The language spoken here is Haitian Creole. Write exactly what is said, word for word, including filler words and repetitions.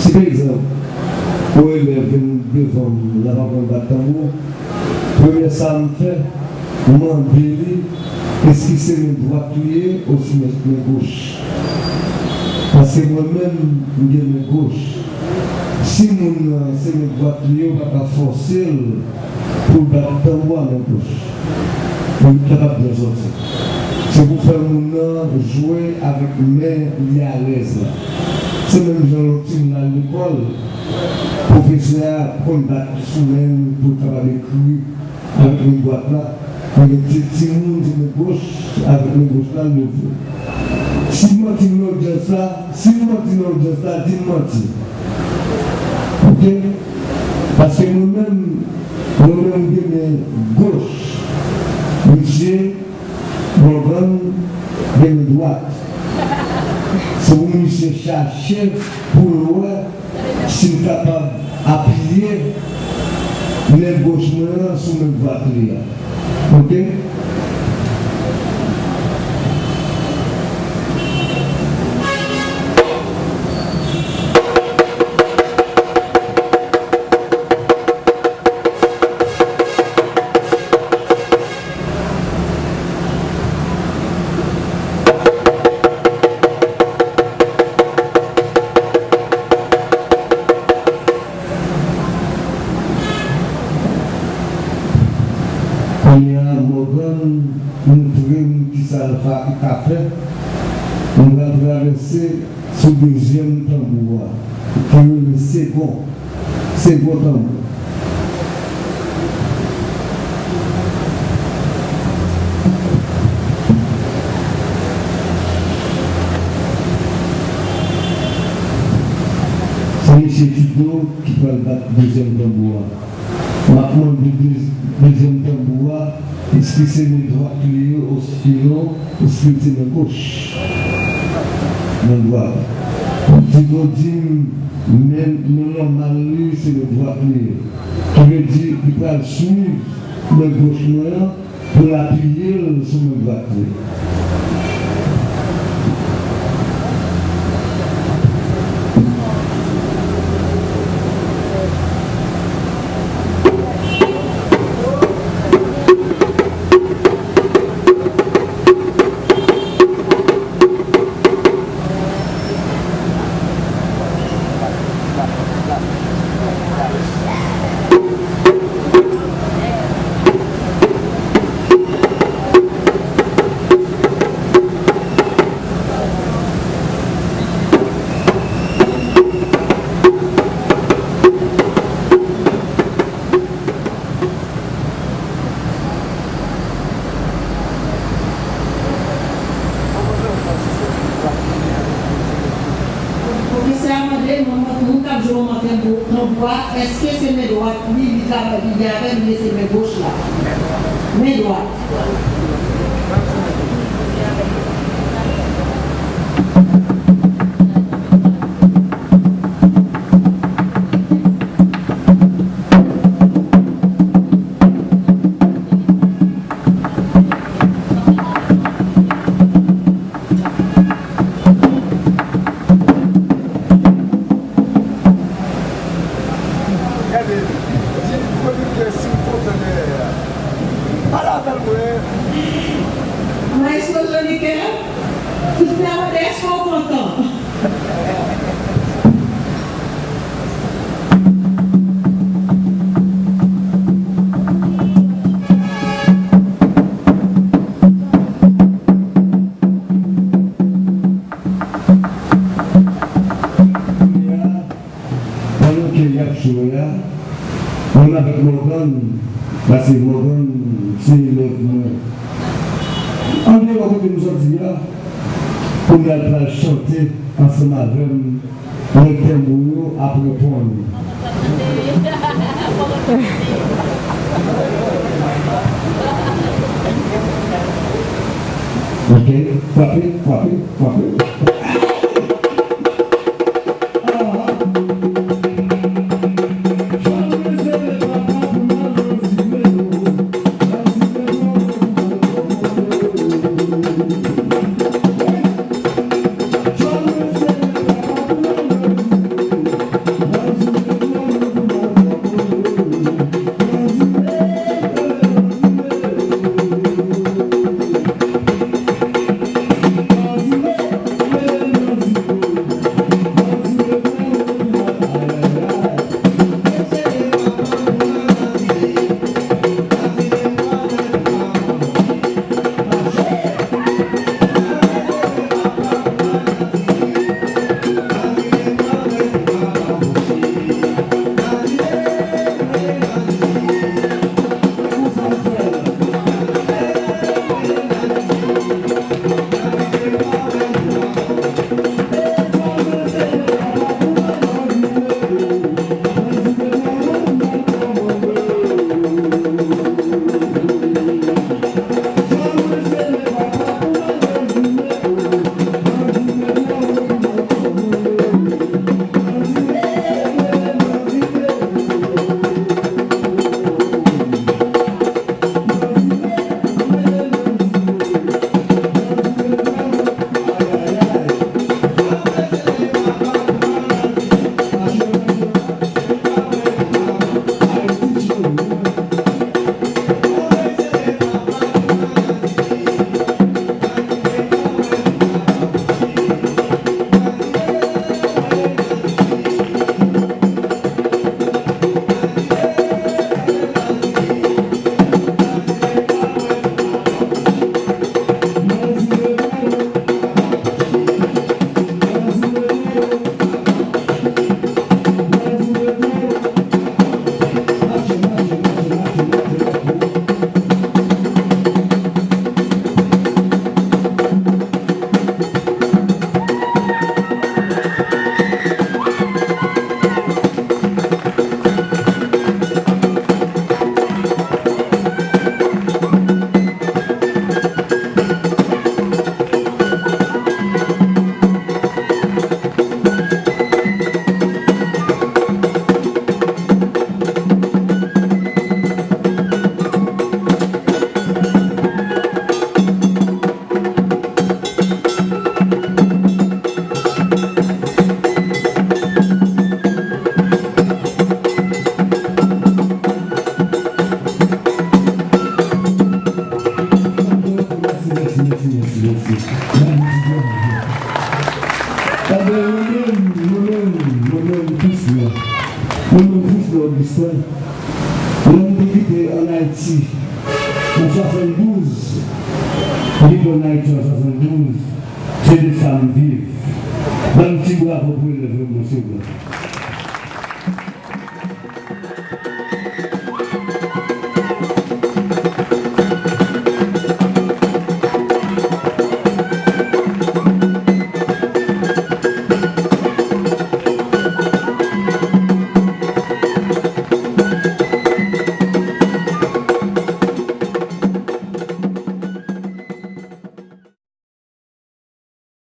Si pa egzanp, yon elèv vin devan m, l ap aprann bat tanbou, premye sa m fè, m mande li, èske se men dwat li ye osi men, men goch? Paske mwen menm, m gen men goch. Si moun nan se men dwat li ye, ou pa ka fòse l pou l bat tanbou a men goch. Men li kapab byen sòti. Se pou fè moun nan jwe avèk men li alèz la. Se menm jan lè w timoun al lekòl, pwofesè a konn bat sou men l pou l kapab ekri avèk men dwat la. Men gen ti, timoun se men goch, avèk men goch la l leve. Si m manti nan odyans la, si m manti nan odyans la, di m manti. Oke? Paske mwen menm, mwen menm m gen men goch. Misye Morgan gen men dwat. Se pou misye chache pou l wè si l kapab apiye men goch mwen an sou men dwat li a. Oke? Kounye a, Morgan montre nou kisa l fa, ka fè. Nou pral travèse sou dezyèm tanbou a, ki rele segon, segon tanbou. Se mesye Tido ki pral bat dezyèm tanbou a. M ap mande de-, dezyèm tanbou a, èske se men dwat li ye, osinon, èske se men goch? Men dwat. Tido di m, men, men nòmal li, se men dwat li ye. Ki vle di, li pral swiv men goch mwen an, pou l apiye l sou men dwat li. Pwofesè a mande, moun, moun k ap jwe mantèn tanbou a, èske se men dwat li, li travay, li gen avè l, oubyen se men goch la? Men dwat. Gade, di Joniker si w kontan dèyè a. Pale avè l mwen. Maestro Joniker, tout sa mande èske w kontan? Kounye a, pandan ke y ap jwe a, menm avèk Morgan, paske Morgan se elèv mwen. Andeyò kote nou sòti a, pou Pral, pral chante ansanm avè m, lè tèm ou yo ap reponn. Ok, frape, frape, frape. Mèsi, mèsi, mèsi, mèsi, mèsi. Ebyen, mwen menm, mwen menm, mwen menm, fis mwen. Mwen menm, fis mwen, Augustin. Lè m te kite ann Ayiti, an swasanndouz, m kite ann Ayiti an swasanndouz, se de sa m viv. Ban m ti bravo pou elèv yo, mwen, silvouplè.